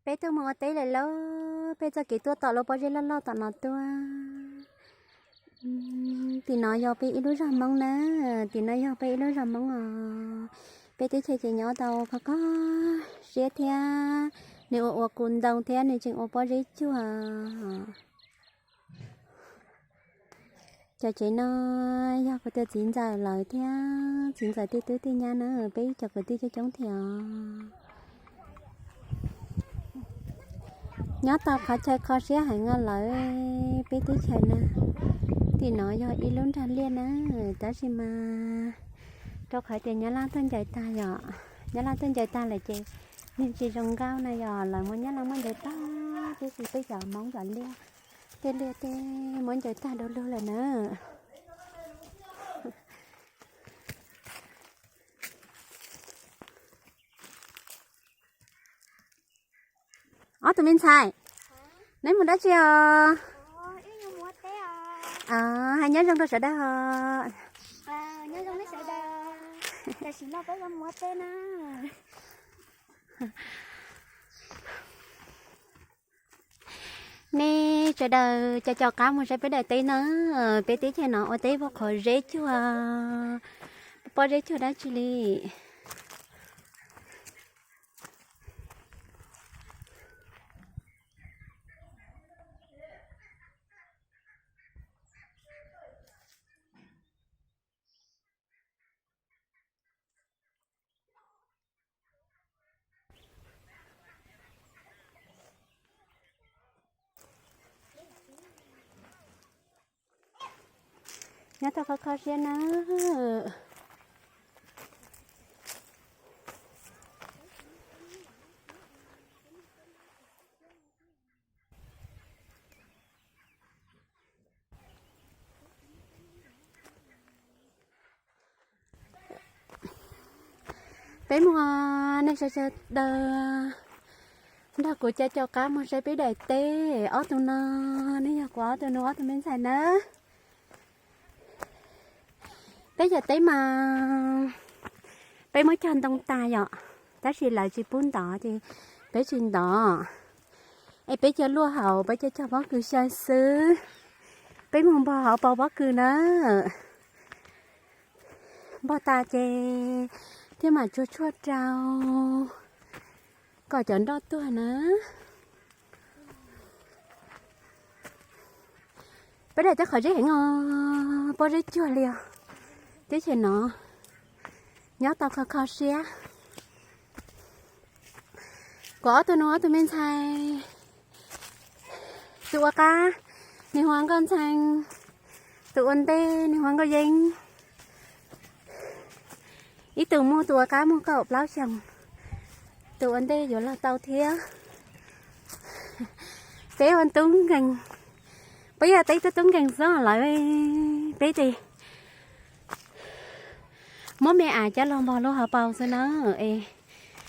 Peb tuaj mus ua teb lawm lauj, peb txoj kev tuaj tom lub pob zeb loj loj tom no tuaj. Tim no yog peb ib lub zos Hmoob na, tim no yog peb ib lub zos Hmoob os. Peb teb chaws ces nyob tau khov kho siab thiab, nws ua ua kuv ntoo thiab nws tseem ua pob zeb cuag. Cov tsev no yog kuv tus txiv ntxawm lawv thiab, txiv ntxawm tej tub tej nyab na, peb cov kwv tij coob coob thiab os. Nyob tau qhov chaw kho siab heev no lawm peb teb chaws na. Tim no yog ib lub nrag liaj na, tab sis mas rau qhov tias nyab laj tuaj ncaws tag yom, nyab laj tuaj ncaws tag lawm ces nws tsis zoo nkauj na yom, lawv muab nyab laj muab ncaws tag, tab sis peb cov Hmoob cov liaj, tej liaj tej muab ncaws tag du lug lawm na. Ob tug me ntxhais, neb mus dab tsi os? Hais nyob zoo rau sawv daws os. Nej sawv daws cov caum qab mus saib peb daim teb na, peb teb chaws no ua teb ua qhov zeb cuag, pob zeb cuag dab tsi li. Nyob tau kho kho siab na. Peb mus, nej sawv daws nrog kuv caum caum qab mus saib peb daim teb. Ob tug no, nej yog kuv ob tug nus ob tug me ntxhais na. Peb cov teb mas peb muab cog ntoo tas yom, tab sis lawv tsis pub ntov ces peb tsis ntov. Es peb cog luaj hauv, peb cog cog pob kws xyaw xwb. Peb mus npog hauv paus pob kws na. Npog tas ces thiaj mam tsuag tshuaj rau kom cov nroj tuag na. Peb daim teb qhov zeb heev os, pob zeb cuag li os. Teb chaws no nyob tau kho kho siab. Kuv ob tug nus ob tug me ntxhais, tus ua qab nws hu ua Nkauj Ntxhee, tus ua ntej nws hu ua Nkauj Yeeb. Ib tug muaj, tus ua qab muaj kaum plaub xyoos, tus ua ntej yuav luag tau thiab. Peb ua tub nkeeg, peb yog teb tub tub nkeeg xwb lawm. Peb ces muab me av coj los npog lub hauv paus xwb na, es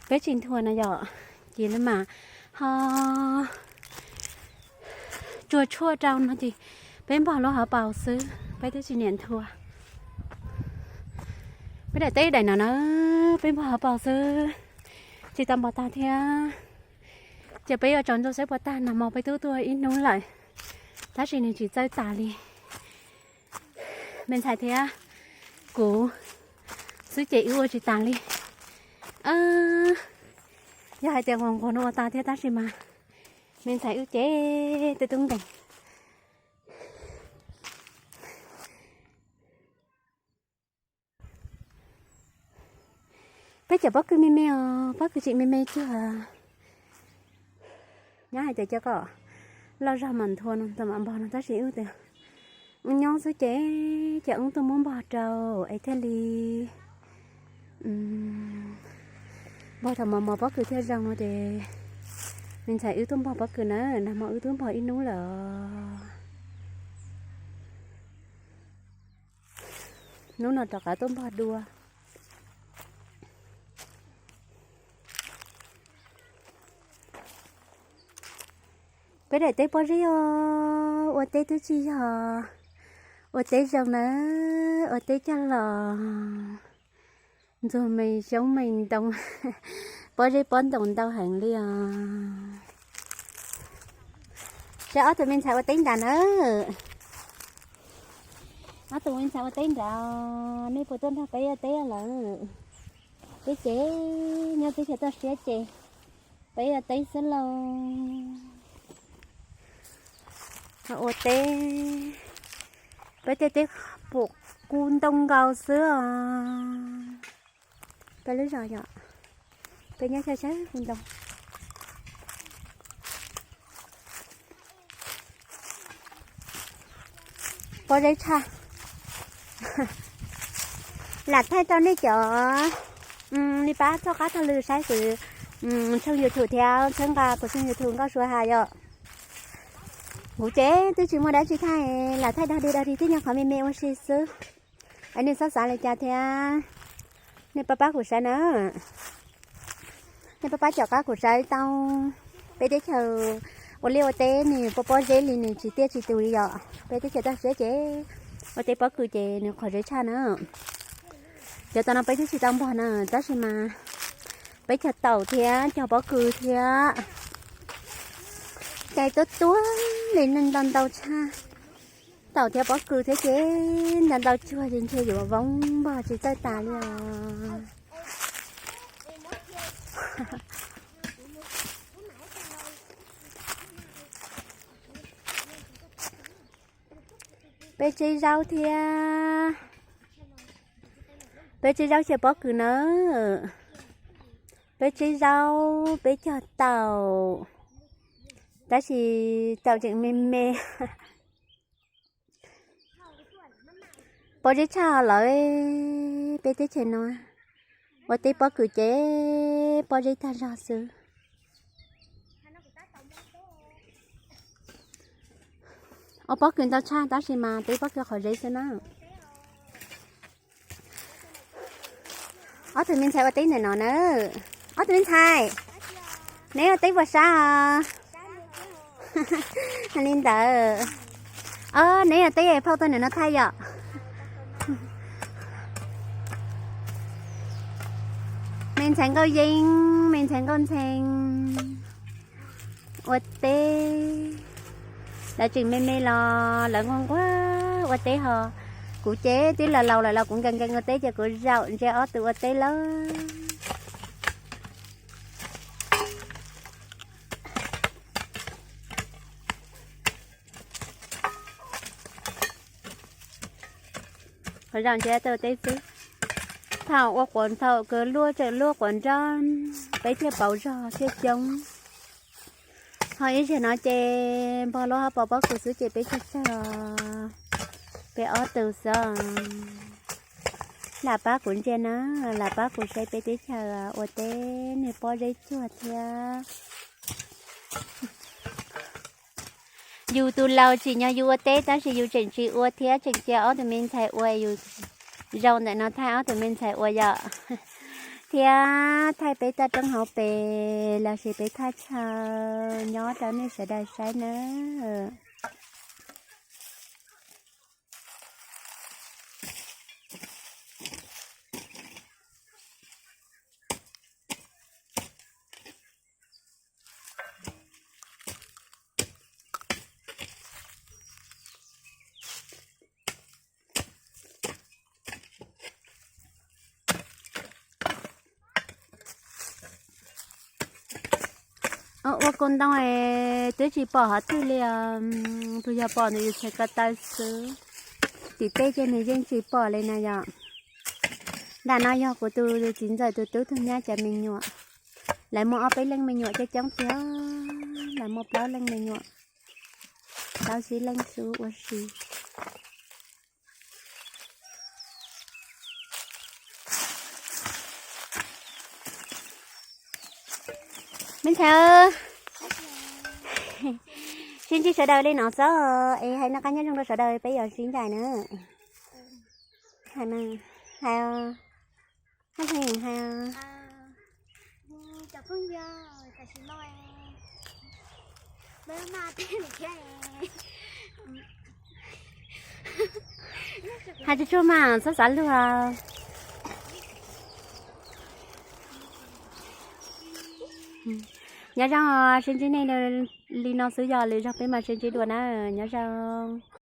peb tsis nthua no yom, ces mam ho tsuag tshuaj rau no ces peb npog lub hauv paus xwb, peb twb tsis niam nthua. Peb daim teb daim no na, peb npog hauv paus xwb, tsis tau npog tag thiab. Ces peb yuav tsaus ntuj saib puas tag, nag hmo peb twb tuaj ib hnub lawm, tab sis nws tsis txawj tas li. Me ntxhais thiab kuv xwb ces wb ua tsis tas li. Yog hais tias nquag nquag no ua tas thiab tab sis mas me ntxhais wb ces twb tub nkeeg. Peb cov pob kws me me os, pob kws tseem me me cuag. Nyob hais tias cov kom loj zog mam nthua no, mam npog no tab sis wb tias wb nyob xwb ces, ces wb tuaj muab npog rau es thiaj li npog thaum mos mos pob kws thiaj zoo no ces me ntxhais wb tuaj npog pob kws na, nag hmo wb twb npog ib hnub lawm. Hnub no rov qab tuaj npog dua. Peb daim teb pob zeb os, ua teb twb tsis yog ua teb zoo na, ua teb coj los ntxuag me xyoob me ntoo, pob zeb pob ntoos ntau heev li os. Rau ob tug me ntxhais ua teb nrad na. Ob tug me ntxhais ua teb nrad, nej puas tuaj nrog peb ua teb lawm? Peb ces nyob teb chaws toj siab ces peb ua teb xwb lauj. Ua teb, peb tej teb pum kuv ntoo nkaus xwb os. Peb lub zos yom, peb nyob sab sab kuv ntoo. Pob zeb tshaj. Lam thaij rau nej cov li pab txhawb qab txhawb lw saib kuv tshooj YouTube thiab txhawb nqa kuv tshooj YouTube Nkauj Suav Has yom. Kuv ces twb tsis muaj dab tsi thaij, lam thaij dog dig dog dig tib nyuag qhov me me ua si xwb. Es nej txhob xav li cas thiab, nej pab pab kuv saib na. Nej pab pab caum qab kuv saib tau. Peb teb chaws ua liaj ua teb nws pob pob zeb li nws tsis tiaj tsis tus li yom. Peb teb chaws toj siab ces ua teb pob kws ces nws qhov zeb tshaj na. Cov tau no peb twb tsis tau npog na, tab sis mas peb cog taum thiab cog pob kws thiab. Cai tuab tuab li neeg ntau ntau tshaj. Taum thiab pob kws thiab ces ntau ntau cuag ces ntshe yuav voob npog tsis txawj tas li os. Peb tseb zaub thiab, peb tseb zaub xyaw pob kws na, peb tseb zaub peb cog taum, tab sis taum tseem me me. Pob zeb tshaj lawm, peb teb chaws no ua teb pob kws ces pob zeb tag zog xwb. Ua pob kws ntau tshaj tab sis mas teb pob kws qhov zeb xwb na. Ob tug me ntxhais ua teb ntawm no na. Ob tug me ntxhais, neb ua teb puas sab os? Li ntawd, o, neb ua teb phauj tuaj ntawm no thaij yom. Me ntxhais Nkauj Yeeb, me ntxhais Nkauj Ntxhee ua teb, lawv tseem me me los lawv nquag nquag ua teb ho. Kuv ces twb laus laus lawm los kuv nkees nkees ua teb ces kuv zaum ntsia ob tug ua teb lawm. Qhov zaum ntsia tau teb xwb. Thaum ua quav, thaum kws luaj tseem luaj quav nroj, peb thiaj pauv zog thiaj coob. Ho ib zaug no ces npog luaj hauv paus pob kws xwb ces peb tsawg tsawg, peb ob tug xwb. Lam pab kuv ntsia na, lam pab kuv saib peb teb chaws ua teb niag pob zeb cuag thiab. Yus tus laus tsim nyog yus ua teb tab sis yus tseem tsis ua thiab tseem cia ob tug me ntxhais ua, yus zaum ntawm no thaij ob tug me ntxhais ua yom, thiab thaij peb toj roob hauv pes lossis peb thaj chaw nyob rau nej sawv daws saib nawb. Ua kaus ntoo es twb tsis pom qhov twg li os, puas yog pom ntawm yus tsev ko taw xwb. Tim tej ces nws yeej tsis pom li na yom. Nram no yog kuv tus txiv ntxawm tus tub tug nyab cov me nyuam. Lawv muaj ob peb leej me nyuam coob coob tiag, lawv muaj plaub leej me nyuam, plaub tsib leej xwb ua si. Me ntxhais, sib ntsib sawv daws li no xwb es hais noj qab nyob zoo rau sawv daws peb yuav sib ncaim na. Hais mas, hais os, hais os. Hais tsuag tsuag mas txhob xav luag. Nyob zoo, sib ntsib nej li no xwb, yog lwm zaug peb mam sib ntsib dua na. Nyob zoo.